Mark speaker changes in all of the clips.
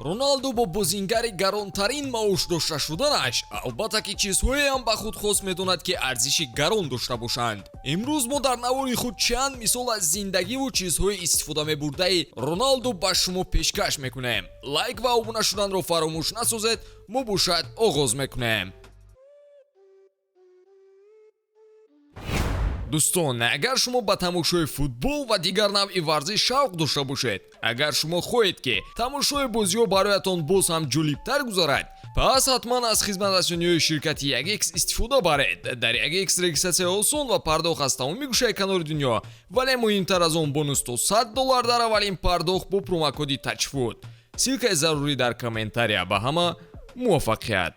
Speaker 1: Роналду бо бозингари гаронтарин маош дошта шуданаш, албатта, ки чизҳоеам ба худ хос медонад, ки арзиши гарон дошта бошанд. Имрӯз мо дар навори худ чанд мисол аз зиндагиву чизҳои истифода мебурдаи Роналду ба шумо пешкаш мекунем. Лайк ва обуна шуданро фаромӯш насозед. Мо бошад оғоз мекунем. Дӯстон, агар шумо ба тамошои футбол ва дигар навъи варзиш шавқ дошта бошед, агар шумо хоҳед, ки тамошои бозиҳо бароятон боз ҳам ҷолибтар гузарад, пас ҳатман аз хизматрасониҳои ширкати 1X истифода баред. Дар 1X регистратсия осон ва пардохт аз тамоми гӯшаи канори дунё, вале муҳимтар аз он, бонус то 100 доллар дар аввалин пардохт бо промокоди TAJFOOT. Ссылкаи зарурӣ дар комментария. Ба ҳама муваффақият!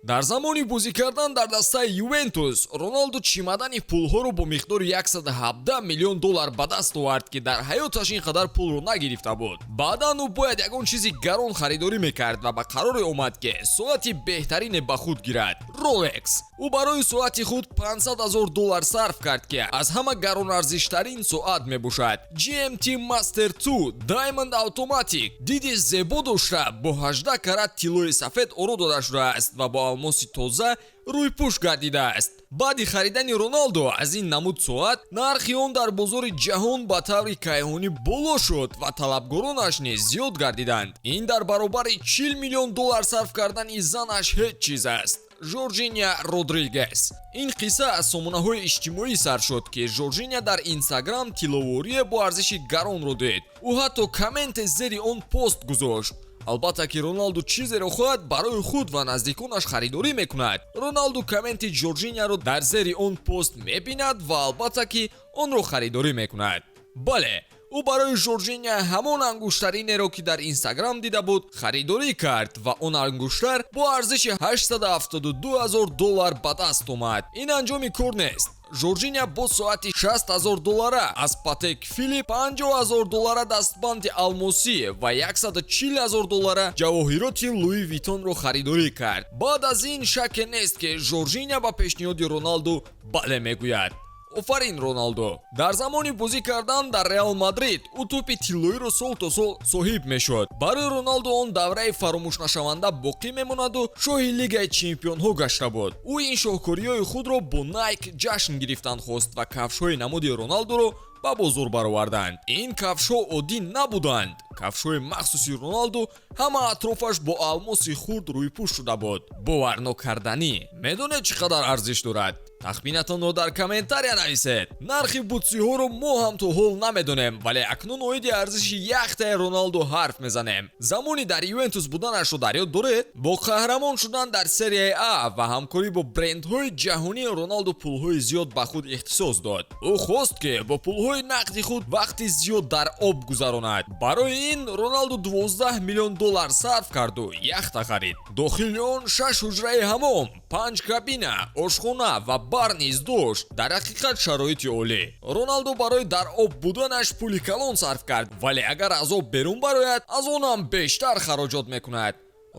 Speaker 1: Дар замони бозӣ кардан дар дастаи Ювентус Роналду чимадани пулҳоро бо миқдори 117 миллион доллар ба даст овард, ки дар ҳаёташ ин қадар пулро нагирифта буд. Баъдан ӯ бояд ягон чизи гарон харидорӣ мекард ва ба қароре омад, ки соати беҳтарине ба худ гирад — Ролекс. Ӯ барои соати худ 500 ҳазор доллар сарф кард, ки аз ҳама гаронарзиштарин соат мебошад. GMT Master 2 Diamond Automatic диди зебо дошта, бо 18 карат тиллои сафед оро дода шудааст ва бо алмоси тоза рӯйпӯш гардидааст. Баъди харидани Роналдо аз ин намуд соат, нархи он дар бозори ҷаҳон ба таври кайҳонӣ боло шуд ва талабгоронаш низ зиёд гардиданд. Ин дар баробари 40 миллион доллар сарф кардани занаш ҳеҷ чиз аст, Жоржиня Родригес. Ин қисса аз сомонаҳои иҷтимоӣ сар шуд, ки Жоржиня дар Инстаграм тилловорие бо арзиши гаронро дид. Ӯ ҳатто комменте зери он пост гузошт. Албатта, ки Роналду чизеро хоҳад, барои худ ва наздиконаш харидорӣ мекунад. Роналду комменти Жоржиняро дар зери он пост мебинад ва, албатта, ки онро харидорӣ мекунад. Бале, ӯ барои Жоржиня ҳамон ангуштаринеро, ки дар Инстаграм дида буд, харидорӣ кард ва он ангуштар бо арзиши 872 ҳазор доллар ба даст омад. Ин анҷоми кор нест. Жоржиня бо соати 60 ҳазор доллара аз Патек Филип, 50 ҳазор доллара дастбанди алмосӣ ва 140 ҳазор доллара ҷавоҳироти Луи Витонро харидорӣ кард. Баъд аз ин шакке нест, ки Жоржиня ба пешниҳоди Роналду бале мегӯяд. Офарин, Роналдо! Дар замони бозӣ кардан дар Реал Мадрид ӯ тӯпи тиллоиро сол то сол соҳиб мешуд. Барои Роналдо он давраи фаромӯшнашаванда боқӣ мемонаду шоҳи Лигаи чемпионҳо гашта буд. Ӯ ин шоҳкориҳои худро бо Найк ҷашн гирифтан хост ва кафшҳои намуди Роналдоро ба бозор бароварданд. Ин кафшҳо оддӣ набуданд. Кафшҳои махсуси Роналду ҳама атрофаш бо алмоси хурд рӯйпӯш шуда буд. Боварнокарданӣ! Медонед, чӣ қадар арзиш дорад? Тахминатонро дар комментария нависед. Нархи бутсиҳоро мо ҳам то ҳол намедонем, вале акнун оиди арзиши яхтаи Роналду ҳарф мезанем. Замони дар Ювентус буданашро дар ёд доред? Бо қаҳрамон шудан дар Серияи А ва ҳамкорӣ бо брендҳои ҷаҳонӣ Роналду пулҳои зиёд ба худ ихтисос дод. Ӯ хост, ки бо пулҳои нақди худ вақти зиёд дар об гузаронад. Барои ин Роналду 12 миллион доллар сарф карду яхта харид. Дохили он шаш ҳуҷраи ҳамом, панҷ кабина, ошхона ва бар низ дошт. Дар ҳақиқат, шароити олӣ. Роналду барои дар об буданаш пули калон сарф кард, вале агар аз об берун барояд, аз он ҳам бештар хароҷот мекунад.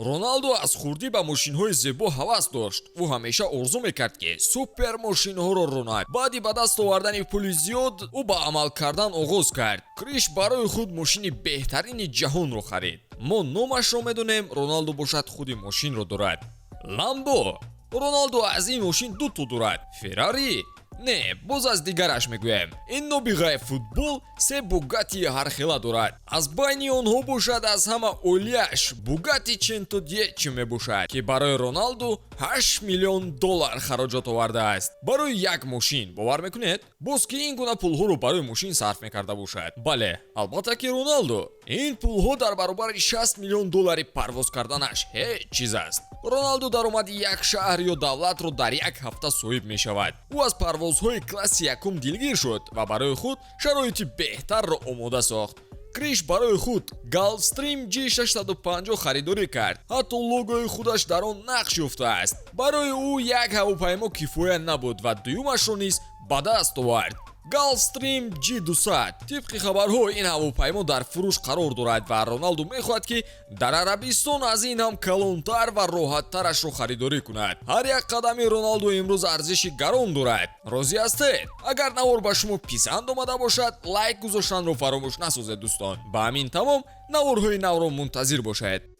Speaker 1: Роналду аз хурдӣ ба мошинҳои зебо ҳавас дошт. Ӯ ҳамеша орзу мекард, ки супермошинҳоро ронад. Баъди ба даст овардани пули зиёд, ӯ ба амал кардан оғоз кард. Криш барои худ мошини беҳтарини ҷаҳонро харид. Мо номашро медонем, Роналду бошад, худи мошинро дорад — Ламбо. Роналду аз ин мошин дуто дорад. Феррари не, боз аз дигараш мегӯем. Ин нобиғаи футбол се Бугати ҳархела дорад. Аз байни онҳо бошад, аз ҳама олияш Бугати Centodieci мебошад, ки барои Роналду 8 миллион доллар хароҷот овардааст барои як мошин. Бовар мекунед, боз ки ин гуна пулҳоро барои мошин сарф мекарда бошад? Бале, албатта, ки Роналду. Ин пулҳо дар баробари 60 миллион доллари парвоз карданаш ҳеҷ чиз аст. Роналду даромади як шаҳр ё давлатро дар як ҳафта соҳиб мешавад. Ӯ аз парвозҳои класси якум дилгир шуд ва барои худ шароити беҳтарро омода сохт. Криш барои худ Gulfstream G650 харидорӣ кард. Ҳатто логои худаш дар он нақш ёфтааст. Барои ӯ як ҳавопаймо кифоя набуд ва дуюмашро низ ба даст овард — Gulfstream G200. Тибқи хабарҳо, ин ҳавопаймо дар фурӯш қарор дорад ва Роналду мехоҳад, ки дар Арабистон аз ин ҳам калонтар ва роҳаттарашро харидорӣ кунад. Ҳар як қадами Роналду имрӯз арзиши гарон дорад. Розӣ ҳастед? Агар навор ба шумо писанд омада бошад, лайк гузоштанро фаромӯш насозед. Дӯстон, ба ҳамин тамом. Наворҳои навро мунтазир бошед.